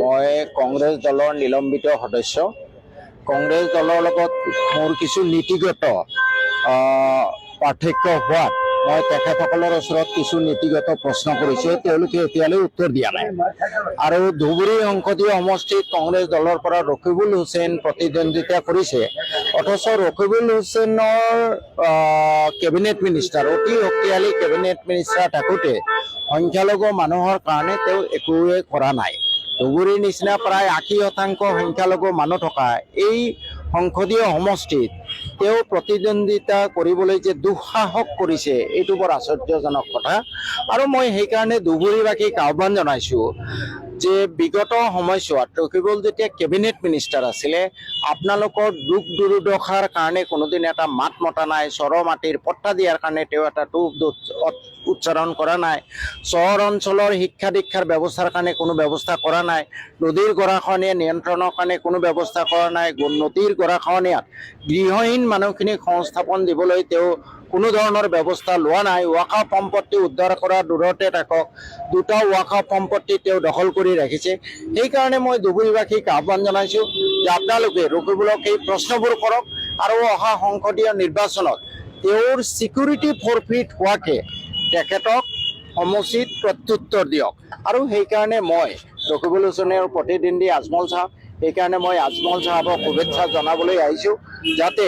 মই কংগ্ৰেছ দলৰ নিলম্বিত সদস্য। কংগ্ৰেছ দলৰ লগত মোৰ কিছু নীতিগত পাৰ্থক্য হোৱাত মই তেখেতসকলৰ ওচৰত কিছু নীতিগত প্ৰশ্ন কৰিছোঁ। তেওঁলোকে এতিয়ালৈ উত্তৰ দিয়া নাই। আৰু ধুবুৰী সংসদীয় সমষ্টিত কংগ্ৰেছ দলৰ পৰা ৰকিবুল হুছেইন প্ৰতিদ্বন্দ্বিতা কৰিছে, অথচ ৰকিবুল হুছেইনৰ কেবিনেট মিনিষ্টাৰ, অতি শক্তিশালী কেবিনেট মিনিষ্টাৰ থাকোঁতে সংখ্যালঘু মানুহৰ কাৰণে তেওঁ একোৱে কৰা নাই। ধুবুৰীৰ নিচিনা প্ৰায় 80% সংখ্যালঘু মানুহ থকা এই সংসদীয় সমষ্টিত তেওঁ প্ৰতিদ্বন্দ্বিতা কৰিবলৈ যে দুঃসাহস কৰিছে, এইটো বৰ আশ্চৰ্যজনক কথা। আৰু মই সেইকাৰণে ধুবুৰীবাসীক আহ্বান জনাইছোঁ যে বিগত সময়ছোৱাত ৰকিবুল যেতিয়া কেবিনেট মিনিষ্টাৰ আছিলে, আপোনালোকৰ দুখ দুৰ্দশাৰ কাৰণে কোনোদিন এটা মাত মতা নাই। চৰ মাটিৰ পট্টা দিয়াৰ কাৰণে তেওঁ এটা টু শব্দ উচ্চাৰণ কৰা নাই। চহৰ অঞ্চলৰ শিক্ষা দীক্ষাৰ ব্যৱস্থাৰ কাৰণে কোনো ব্যৱস্থা কৰা নাই। নদীৰ গৰাখহনীয়া নিয়ন্ত্ৰণৰ কাৰণে কোনো ব্যৱস্থা কৰা নাই। নদীৰ গৰাখহনীয়াত গৃহহীন মানুহখিনিক সংস্থাপন দিবলৈ তেওঁ কোনো ধৰণৰ ব্যৱস্থা লোৱা নাই। ৱাকাফ সম্পত্তি উদ্ধাৰ কৰা দূৰতে থাকক, দুটা ৱাকাফ সম্পত্তি তেওঁ দখল কৰি ৰাখিছে। সেইকাৰণে মই ধুবুৰীবাসীক আহ্বান জনাইছোঁ যে আপোনালোকে ৰকিবুলক এই প্ৰশ্নবোৰ কৰক আৰু অহা সংসদীয় নিৰ্বাচনত তেওঁৰ ছিকিউৰিটি ফৰফিট হোৱাকে তেখেতক সমুচিত প্ৰত্যুত্তৰ দিয়ক। আৰু সেইকাৰণে মই ৰকিবুল হুছেইনৰ প্ৰতিদ্বন্দ্বী আজমল চাহাব, সেইকাৰণে মই আজমল চাহাবক শুভেচ্ছা জনাবলৈ আহিছোঁ, যাতে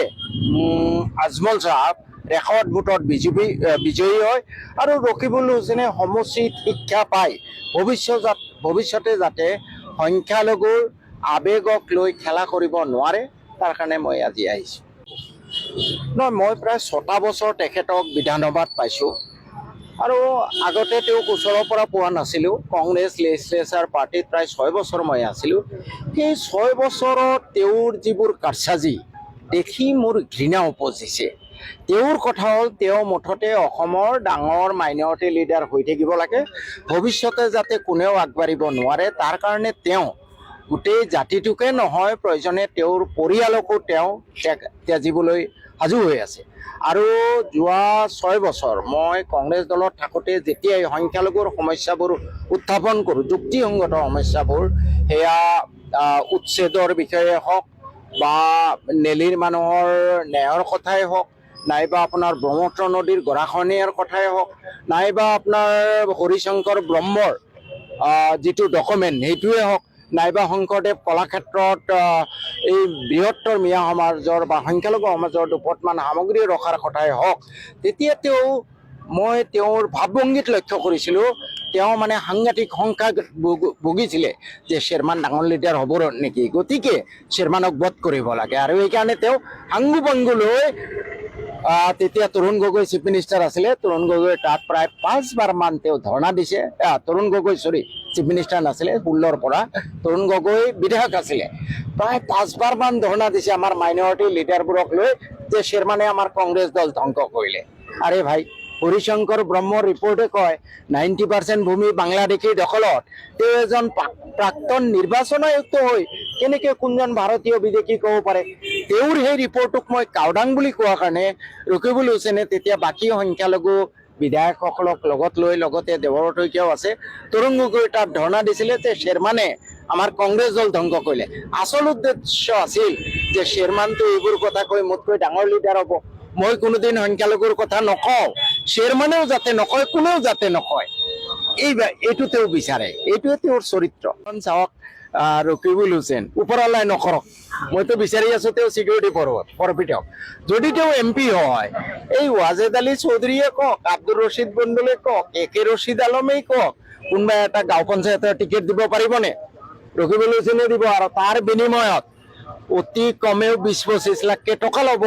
আজমল চাহাব ৰেকৰ্ড ভোটত বিজেপি বিজয়ী হয় আৰু ৰকিবুল হুছেইনে সমুচিত শিক্ষা পাই ভৱিষ্যতে যাতে সংখ্যালঘুৰ আৱেগক লৈ খেলা কৰিব নোৱাৰে, তাৰ কাৰণে মই আজি আহিছোঁ। নহয়, মই প্ৰায় 6টা বছৰ তেখেতক বিধানসভাত পাইছোঁ আৰু আগতে তেওঁক ওচৰৰ পৰা পোৱা নাছিলোঁ। কংগ্ৰেছ লেজিছলেচাৰ পাৰ্টিত প্ৰায় 6 বছৰ মই আছিলোঁ। সেই 6 বছৰত তেওঁৰ যিবোৰ কাৰচাজি দেখি মোৰ ঘৃণা উপজিছে। তেওঁৰ কথা হ'ল, তেওঁ মুঠতে অসমৰ ডাঙৰ মাইনৰিটি লিডাৰ হৈ থাকিব লাগে, ভৱিষ্যতে যাতে কোনেও আগবাঢ়িব নোৱাৰে। তাৰ কাৰণে তেওঁ গোটেই জাতিটোকে নহয়, প্ৰয়োজনে তেওঁৰ পৰিয়ালকো তেওঁ ত্যাজিবলৈ সাজু হৈ আছে। আৰু যোৱা 6 বছৰ মই কংগ্ৰেছ দলত থাকোঁতে যেতিয়াই সংখ্যালঘুৰ সমস্যাবোৰ উত্থাপন কৰোঁ, যুক্তিসংগত সমস্যাবোৰ, সেয়া উচ্ছেদৰ বিষয়ে হওক বা নেলিৰ মানুহৰ ন্যায়ৰ কথাই হওক, নাইবা আপোনাৰ ব্ৰহ্মপুত্ৰ নদীৰ গৰাখহনীয়াৰ কথাই হওক, নাইবা আপোনাৰ হৰিশংকৰ ব্ৰহ্মৰ যিটো ডকুমেণ্ট সেইটোৱে হওক, নাইবা শংকৰদেৱ কলাক্ষেত্ৰত এই বৃহত্তৰ মিয়া সমাজৰ বা সংখ্যালঘু সমাজৰ দুপদমান সামগ্ৰী ৰখাৰ কথাই হওক, তেতিয়া তেওঁ, মই তেওঁৰ ভাৱভংগীত লক্ষ্য কৰিছিলোঁ, তেওঁ মানে সাংঘাতিক শংকা ভুগিছিলে যে শ্বেৰমান ডাঙৰ লিডাৰ হ'ব নেকি, গতিকে শ্বেৰমানক বধ কৰিব লাগে। আৰু সেইকাৰণে তেওঁ সাংগু পাংগু লৈ, তেতিয়া তৰুণ গগৈ চিফ মিনিষ্টাৰ আছিলে, তৰুণ গগৈ তাত প্ৰায় পাঁচবাৰমান তেওঁ ধৰ্ণা দিছে। তৰুণ গগৈ, চৰি, চিফ মিনিষ্টাৰ নাছিলে, 16ৰ পৰা তৰুণ গগৈ বিধায়ক আছিলে। প্ৰায় পাঁচবাৰমান ধৰ্ণা দিছে আমাৰ মাইনৰিটি লিডাৰবোৰক লৈ যে শ্বেৰমানে আমাৰ কংগ্ৰেছ দল ধ্বংস কৰিলে। আৰে ভাই, হৰিশংকৰ ব্ৰহ্মৰ ৰিপৰ্টে কয় 90% ভূমি বাংলাদেশীৰ দখলত। তেওঁ এজন প্ৰাক্তন নিৰ্বাচন আয়ুক্ত হৈ কেনেকে কোনজন ভাৰতীয় বিদেশী ক'ব পাৰে? তেওঁৰ সেই ৰিপৰ্টটোক মই কাউডাং বুলি কোৱাৰ কাৰণে ৰকিবুল হুছেইনে তেতিয়া বাকী সংখ্যালঘু বিধায়কসকলক লগত লৈ, লগতে দেৱব্ৰত শইকীয়াও আছে, তৰুণ গগৈ তাত ধৰ্ণা দিছিলে যে শ্বেৰমানে আমাৰ কংগ্ৰেছ দল ধ্বংস কৰিলে। আচল উদ্দেশ্য আছিল যে শ্বেৰমানটো এইবোৰ কথা কৈ মোতকৈ ডাঙৰ লিডাৰ হ'ব, মই কোনোদিন সংখ্যালঘুৰ কথা নকওঁ, শ্বেৰমানেও যাতে নকয়, কোনেও যাতে নকয়, এইটো তেওঁ বিচাৰে। এইটোৱে তেওঁৰ চৰিত্ৰ। চাওক, ৰকিবুল হুছেইন ওপৰৱালাই নকৰক, মইতো বিচাৰি আছো তেওঁ চিকিউৰিটি ফৰফিট হওক। যদি তেওঁ এম পি হয়, এই ৱাজেদ আলী চৌধুৰীয়ে কওক, আব্দুৰ ৰছিদ মণ্ডলে কওক, এ কে ৰছিদ আলমেই কওক, কোনোবা এটা গাঁও পঞ্চায়তৰ টিকেট দিব পাৰিবনে? ৰকিবুল হুছেইনে দিব আৰু তাৰ বিনিময়ত অতি কমেও 20-25 লাখকে টকা ল'ব।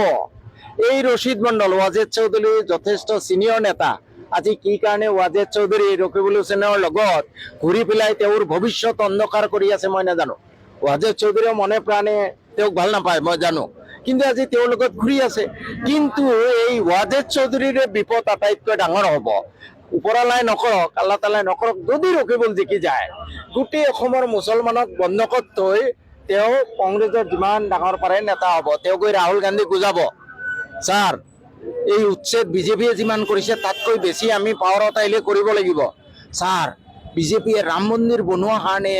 এই ৰছিদ মণ্ডল, ৱাজেদ চৌধুৰী যথেষ্ট চিনিয়ৰ নেতা। আজি কি কাৰণে ৱাজেদ চৌধুৰী ৰকিবুল হুছেইনৰ লগত ঘূৰি পেলাই তেওঁৰ ভৱিষ্যত অন্ধকাৰ কৰি আছে, মই নাজানো। ৱাজেদ চৌধুৰীয়ে মনে প্ৰাণে তেওঁক ভাল নাপায়, মই জানো, কিন্তু আজি তেওঁৰ লগত ঘূৰি আছে। কিন্তু এই ৱাজেদ চৌধুৰীৰে বিপদ আটাইতকৈ ডাঙৰ হ'ব। ওপৰৱালাই নকৰক, আল্লাহ তালাই নকৰক, যদি ৰকিবুল জিকি যায়, গোটেই অসমৰ মুছলমানক বন্ধকত থৈ তেওঁ কংগ্ৰেছৰ যিমান ডাঙৰ পাৰে নেতা হ'ব। তেওঁ গৈ ৰাহুল গান্ধীক বুজাব, ছাৰ, এই উচ্ছেদ বিজেপিয়ে যিমান কৰিছে, তাতকৈ বেছি আমি পাৱাৰত আহিলে কৰিব লাগিব। ছাৰ, বিজেপিয়ে ৰাম মন্দিৰ বনোৱাৰ কাৰণে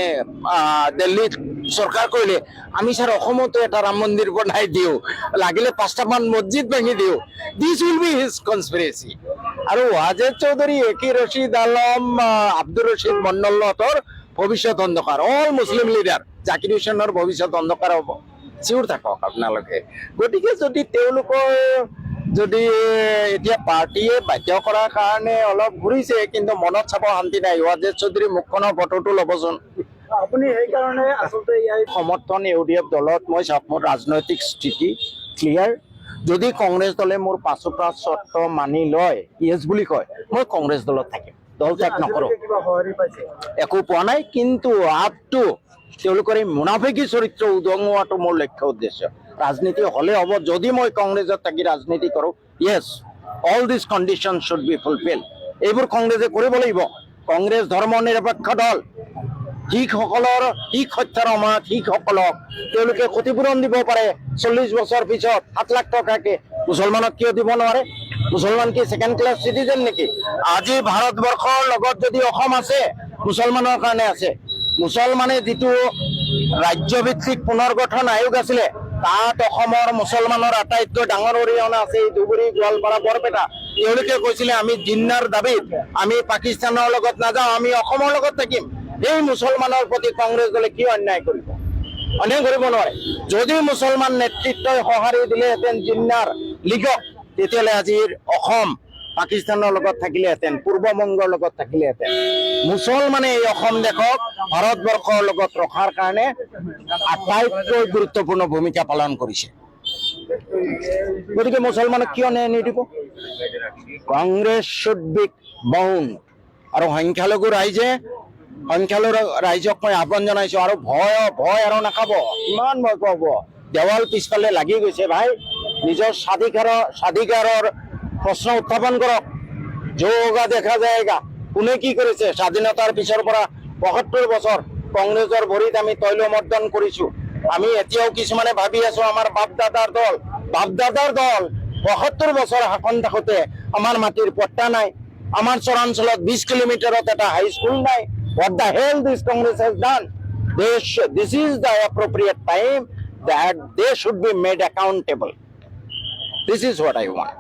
দিল্লীত চৰকাৰ কৰিলে, আমি ছাৰ অসমতো এটা ৰাম মন্দিৰ বনাই দিওঁ, লাগিলে পাঁচটামান মছজিদ ভাঙি দিওঁ। This will be his conspiracy. আৰু ৱাজেদ চৌধুৰী, এ কে ৰচিদ আলম, আব্দুৰ ৰচিদ মণ্ডলহঁতৰ ভৱিষ্যত অন্ধকাৰ। অল মুছলিম লিডাৰ, জাকিৰ হুছেইনৰ ভৱিষ্যত অন্ধকাৰ হ'ব, চিউৰ থাকক আপোনালোকে। গতিকে যদি তেওঁলোকৰ যদি এতিয়া পাৰ্টীয়ে বাধ্য কৰাৰ কাৰণে অলপ ঘূৰিছে, কিন্তু মনত চাব শান্তি নাই। ৱাজেদ চৌধুৰীৰ মুখখনৰ ফটোটো ল'বচোন। আপুনি সেইকাৰণে আচলতে ইয়াৰ সমৰ্থন ইউডিএফ দলত মই চাওক, মোৰ ৰাজনৈতিক স্থিতি ক্লিয়াৰ। যদি কংগ্ৰেছ দলে মোৰ পাঁচোটা চৰ্ত মানি লয়, য়েছ বুলি কয়, মই কংগ্ৰেছ দলত থাকিম, দল ত্যাগ নকৰোঁ। আজিলৈকে কিবা সঁহাৰি পাইছে? একো পোৱা নাই, কিন্তু আপ টু তেওঁলোকৰ এই মুনাফেকী চৰিত্ৰ উদঙোৱাটো মোৰ লক্ষ্য উদ্দেশ্য। ৰাজনীতি হ'লে হ'ব, যদি মই কংগ্ৰেছত থাকি ৰাজনীতি কৰোঁ, yes, all these condition should be fulfil. এইবোৰ কংগ্ৰেছে কৰিব লাগিব। কংগ্ৰেছ ধৰ্ম নিৰপেক্ষ দল। শিখসকলৰ, শিখ হত্যাৰ সময়ত শিখসকলক তেওঁলোকে ক্ষতিপূৰণ দিব পাৰে 40 বছৰ পিছত 7 লাখ টকাকে, মুছলমানক কিয় দিব নোৱাৰে? মুছলমান কি ছেকেণ্ড ক্লাছ চিটিজেন নেকি? আজি ভাৰতবৰ্ষৰ লগত যদি অসম আছে, মুছলমানৰ কাৰণে আছে। মুছলমানে যিটো ৰাজ্যভিত্তিক পুনৰ্গঠন আয়োগ আছিলে, তাত অসমৰ মুছলমানৰ আটাইতকৈ ডাঙৰ অৰিহণা আছে। এই ধুবুৰী, গোৱালপাৰা, বৰপেটা, তেওঁলোকে কৈছিলে, আমি জিন্নাৰ দাবীত আমি পাকিস্তানৰ লগত নাযাওঁ, আমি অসমৰ লগত থাকিম। এই মুছলমানৰ প্ৰতি কংগ্ৰেছ দলে কি অন্যায় কৰিব? অন্যায় কৰিব নোৱাৰে। যদি মুছলমান নেতৃত্বই সঁহাৰি দিলেহেঁতেন জিন্নাৰ লীগক, তেতিয়াহ'লে আজিৰ অসম পাকিস্তানৰ লগত থাকিলেহেঁতেন, পূৰ্ববংগৰ লগত থাকিলেহেঁতেন। মুছলমানে এই অসম দেশক ভাৰতবৰ্ষৰ লগত ৰখাৰ কাৰণে আটাইতকৈ গুৰুত্বপূৰ্ণ ভূমিকা পালন কৰিছে। গতিকে মুছলমানক কিয় ন্যায় নিদিব? Congress should be bound. আৰু সংখ্যালঘু ৰাইজে, সংখ্যালঘু ৰাইজক মই আহ্বান জনাইছো, আৰু ভয় ভয় আৰু নাখাব। ইমান ভয় পাব? দেৱাল পিছফালে লাগি গৈছে ভাই। নিজৰ স্বাধিকাৰৰ স্বাধিকাৰৰ প্ৰশ্ন উত্থাপন কৰক। जो होगा देखा जाएगा। কোনে কি কৰিছে? স্বাধীনতাৰ পিছৰ পৰা 75 বছৰ কংগ্ৰেছৰ ভৰিত আমি তৈল মৰ্দন কৰিছো। আমি এতিয়াও কিছুমানে ভাবি আছো আমাৰ বাপ দাদাৰ দল। বাপ দাদাৰ দল 75 বছৰ শাসন থাকোতে আমাৰ মাটিৰ পট্টা নাই, আমাৰ চৰাঞ্চলত 20 কিলোমিটাৰত এটা হাইস্কুল নাই। What the hell this Congress has done? This is the appropriate time that they should be made accountable. This is what I want.